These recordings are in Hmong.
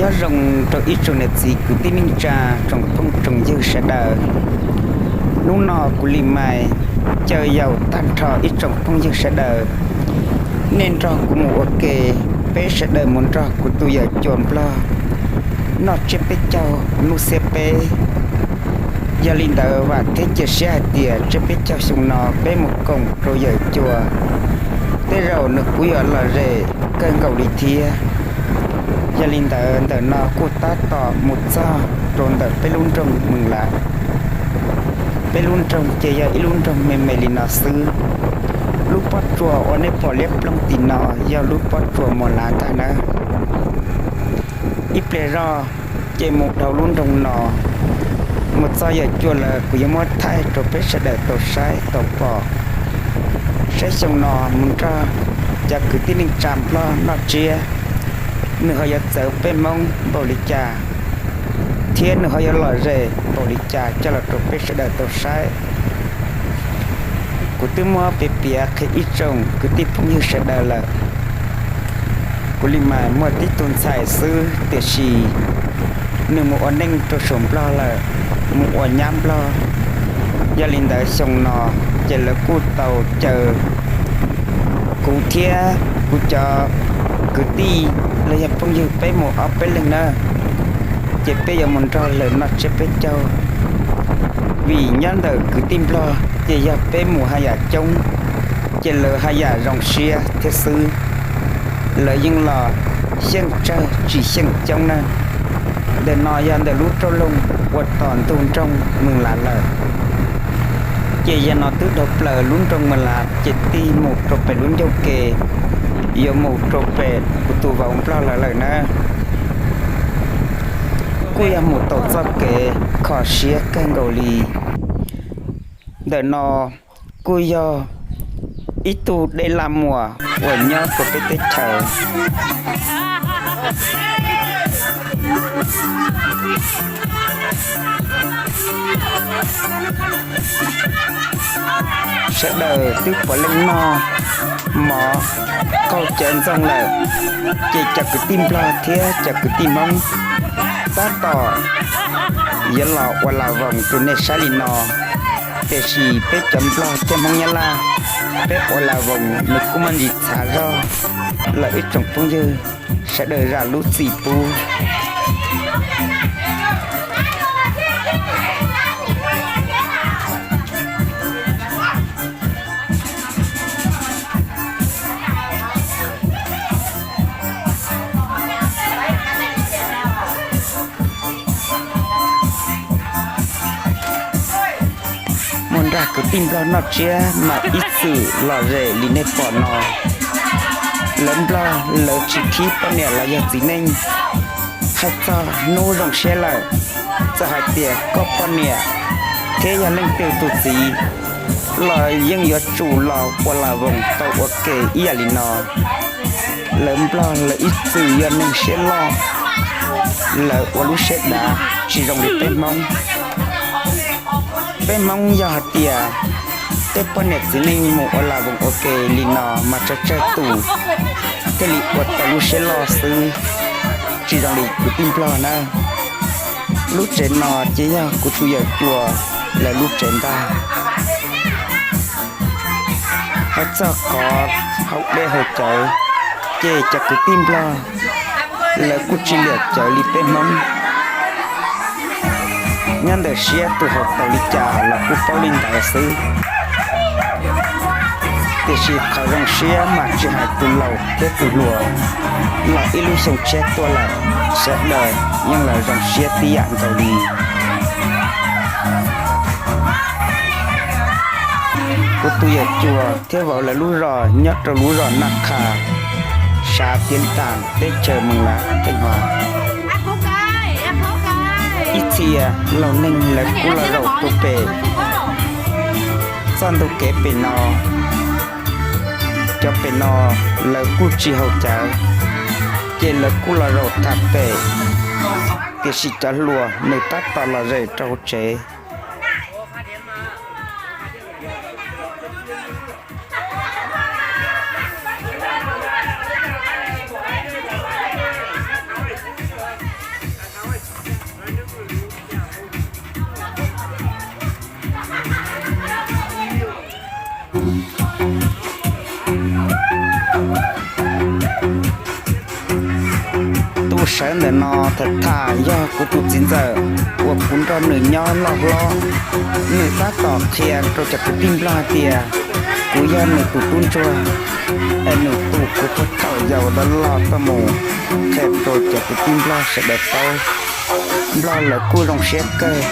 Nyob zoo rau ib tsoom niam txiv kwv tij neej tsa, tsoom phooj tsoom ywg sawv daws. Hnub no kuv Lis Mais caw yaum tag nrho ib tsoom phooj ywg sawv daws, nej nrog kuv mus ua ke, peb sawv daws mus nrog kuv tus yawm cua Nplog noj tsiab peb caug, nuj xiab peb. Yog li ntawd vam thiab cia siab hais tias tsiab peb caug xyoo no peb mus koom rau yawm cua, tej zaum nws kuj yuav lom zem kawg nkaus li thiab. Yog li ntawd ntawm no kuj tab tom mus txog rau ntawm peb lub nroog Mws Lav. Peb lub nroog ces yog ib lub nroog me me li no xwb. Lub pob tsuas uas nej pom liab ploog tim no yog lub pob tsuas Mws Lav ntag nawb. Ib pliag zoj ces mus dhau lub nroog no, mus txog yawm cua lawm kuv yuav muab thaij rau peb sawv daws tau saib tau pom. Saib xyoo no mus nrog cov kwv tij neej tsa Nplog noj tsiab, nws ho yuav txawv peb Hmoob npaum li cas, thiab nws ho yuav lom zem npaum li cas coj los rau peb sawv daws tau saib. Kuv twb muab piav piav qhia ib tsoom kwv tij phooj ywg sawv daws lawm. Kuv Lis Mais muaj tib tug ntxhais xwb tiam sis nws mus ua neej rau saum Nplog lawm, mus ua nyab Nplog. Yog li ntawd xyoo no ces lawv kuj tau caw kuv thiab kuv cov kwv tij los yog phooj ywg peb mus ob peb leeg na, ces peb yuav mus nrog lawv noj tsiab peb caug. Vim nyob ntawm kwv tij Nplog ces yog peb mus haj yam coob, ces lawv haj yam zoo siab thiab xwb. Lawv yeej los xyeej tsawg tsis xyeej coob na. Ntawm no yog ntawm lub rauj loog uas tom ntug nroog Mws Lav lawm. Ces yog no twb dhau plaws lub nroog Mws Lav ces tig mus rau pem lub ncauj ke, yuav mus rau pem kuv tus vauv Nplog lawv lawm na. Kuj yog mus tau txoj kev kho siab kawg nkaus li. Ntawm no kuj yog ib tug dej laj muas uas nyob rau peb teb chaws. Sawv daws twb puav leej noj mov qaug cawv ntxoog lawm, ces cov kwv tij Nplog thiab cov kwv tij Hmoob tab tom yuav los ua las voos rau nej saib li no. Tiam sis peb cov Nplog thiab Hmoob Nyab Laj, peb ua las voos nws kuj muaj ntsis txhav zog lawm ib tsoom phooj ywg, sawv daws zam lub txim pub. Mus nrog kwv tij Nplog noj tsiab mas ib txwm lom zem li nej pom no. Lawv Nplog lawv tsis khib poj niam los yog txiv neej. Hais txog hnub zoo siab lawm, txawm hais tias koj poj niam thiab yog leej twg tus txiv los yeej yuav tsum los ua las voos tau ua ke ib yam li no. Lawv Nplog lawv ib txwm yog neeg siab loj, lawv ua lub siab dav tsis zoo li peb Hmoob. Peb Hmoob yog hais tias tej poj niam txiv neej mus ua las voos ua ke li no mas tsawg tsawg tus thiaj li ua tau lub siab loj xwb, tsis zoo li kwv tij Nplog na. Lub tsev no ces yog kuv tus yawm cua lawv lub tsev ntag. Hais txog qhov haus dej haus cawv, ces cov kwv tij Nplog lawv kuj tsis liam cawv li peb Hmoob. Nyob ntawm siab tus haus tau li cas los kuj paub li ntawd xwb. Tiam sis qhov zoo siab mas tsis hais tus laus thiab tus hluas, los ib lub xyoo tshiab tuaj lawm, sawv daws yeej los zoo siab tib yam nkaus li. Kuv tus yawm cua thiab vauv lawv lub zos nyob rau lub zos Naj Qha, sav Tiav Ntas, teb chaws Moos Lav, Theej Huas. Ib txhia laus neeg lawv kuj los zaum rau pem txoj ntug kev pem no. Cov pem no lawv kuj tsis haus cawv, ces lawv kuj los zaum tham pem, tiam sis cov hluas nws tab tom los zem rau hauv tsev. Tus sawv ntawm no tham tham yog kuv tus txiv ntxawm uas kuv nrog nws nyob loj hlob. Nws tab tom qhia rau cov kwv tij Nplog hais tias kuv yog nws tus tub ntsuag, es nws tu kuv puag thaum yau loj loj tuaj mus qhia rau cov kwv tij Nplog sawv daws paub. Nplog lawv kuj zoo siab kawg,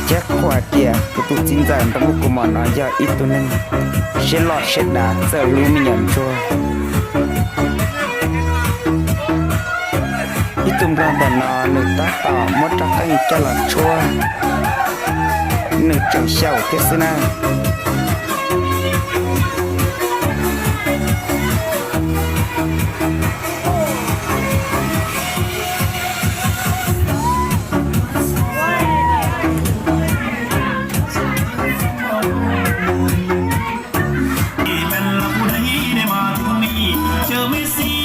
thiab qhuas tias kuv tus txiv ntxawm nrog kuv mos no yog ib tug neeg siab loj siab dav txawj hlub me nyuam ntsuag. Ib tug Nplog ntawm no nws tab tom muab rab qeej coj los tshuab, nws tseem xyaum thiab xwb na.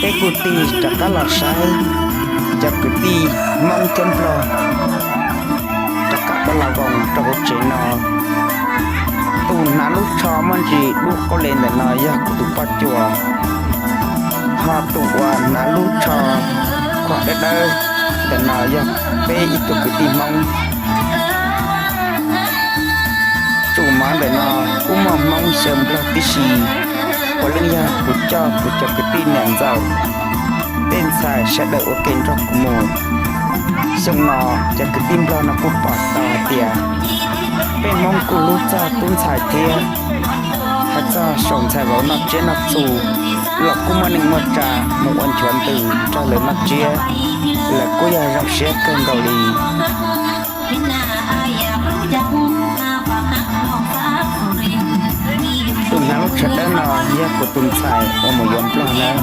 Peb kuj tig rov qab los saib cov kwv tij Hmoob thiab Nplog rov qab ua las voos rau hauv tsev no. Tus hnav lub tsho muaj ntsis dub qau le ntawm no yog kuv tus poj cuas, ho tus uas hnav lub tsho khuam dawb dawb ntawm no yog peb ib tug kwv tij Hmoob. Tsum mov ntawm no kuj muaj Hmoob xyaw Nplog tib si, puav leej yog kuv coj kuv cov kwv tij niam ntxawm, tej ntxhais sawv daws ua ke nrog kuv mus. Xyoo no cov kwv tij Nplog no kuj pom tau hais tias peb Hmoob kuj hlub txog tub ntxhais thiab. Hais txog saum ntxhais vauv noj tsiab noj txhu los kuj muaj neej muaj tsa mus ua nchuav ntws nrog lawv noj tsiab, lawv kuj yog zoo siab kawg nkaus li. Tus hnav lub tsho dawb no yog kuv tus ntxhais uas mus yuav Nplog nawb.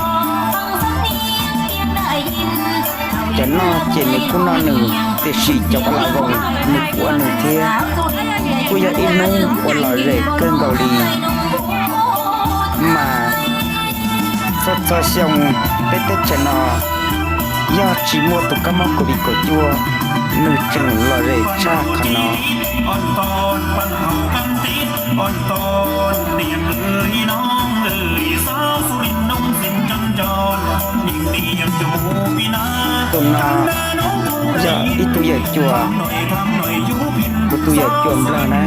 Cov noj ces nws kuj noj nws, tiam sis cov ua las voos nws kuj ua nws thiab. Kuj yog ib hnub uas lom zem kawg nkaus li. Mas txhua txhua xyoo peb teb chaws no yog tsis muaj tus kab mob Covid kaum cuaj, nws tseem lom zem tshaj qhov no. Tus no yog ib tug yawm cuas, kuv tus yawm cuas Nplog na.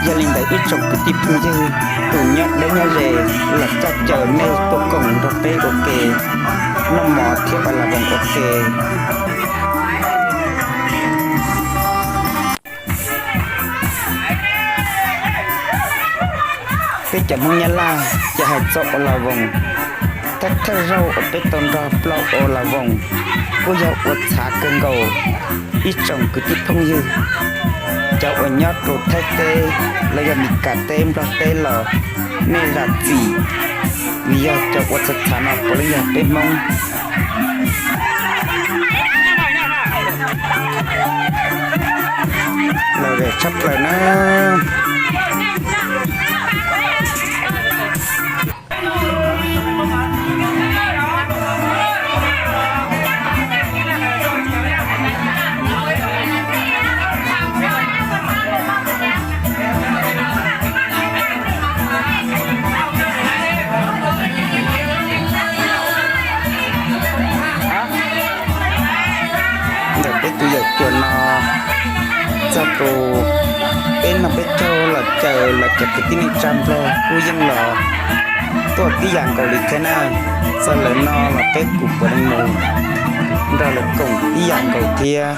Yog li ntawd ib tsoom kwv tij phooj ywg, tus nyob deb nyob ze los coj caw nej tuaj koom nrog peb ua ke noj mov thiab ua las voos ua ke. Peb cov Hmoob Nyab Laj ces hais txog ua las voos, thawj thawj zaug uas peb tau nrog plaub ua las voos kuj yog ua txhav kawg nkaus. Ib tsoom kwv tij phooj ywg, cov uas nyob rau Thaib teb los yog Mes Kas teb Nplog teb los nej zam txim, vim yog cov ua txhav txhav no puav leej yog peb Hmoob. Lom zem tshaj plaws na. Ntawm peb tus yawm cuas no txog rau peb no peb caug los caw lawv cov kwv tij neej tsa Nplog kuj yeej los tuaj tib yam nkaus li thiab na. Txog lawv no los peb kuj puav leej mus nrog lawv koom ib yam nkaus thiab.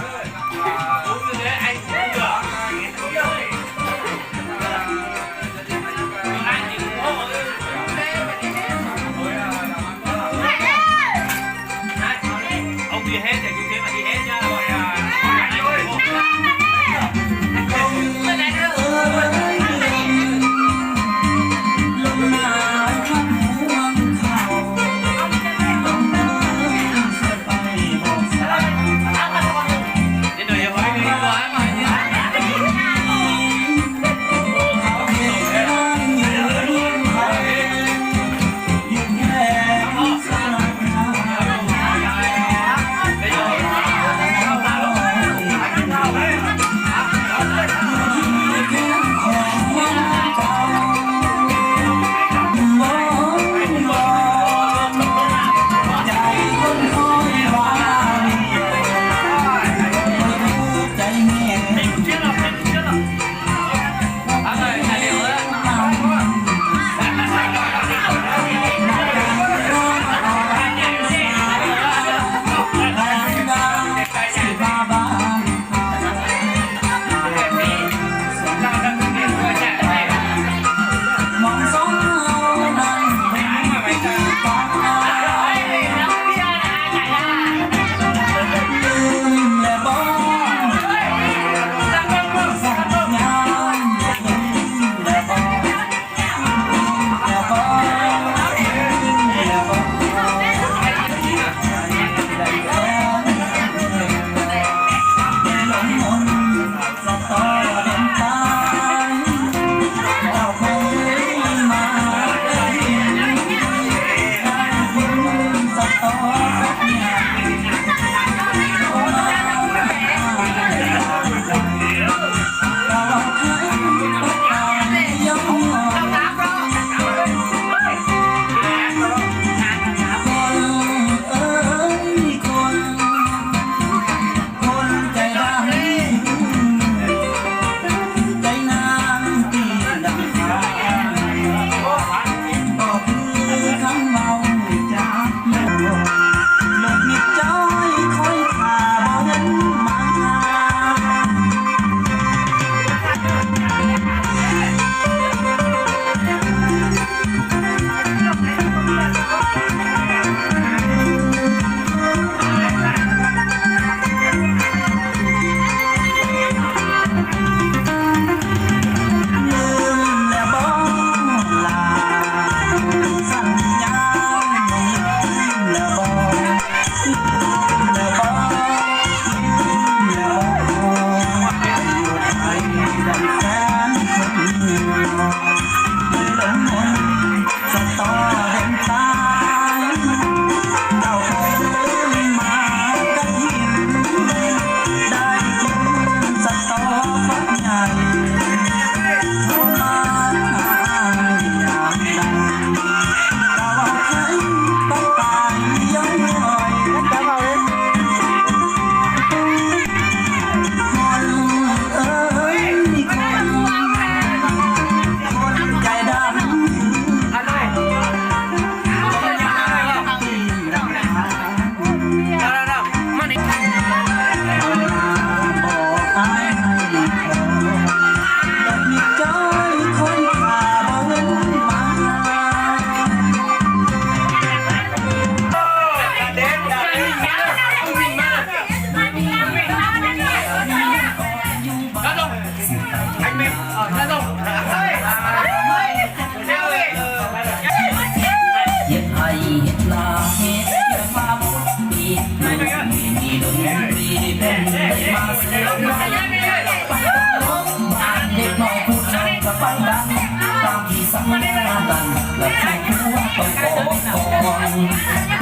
Lawv tau kuv tau pom tau.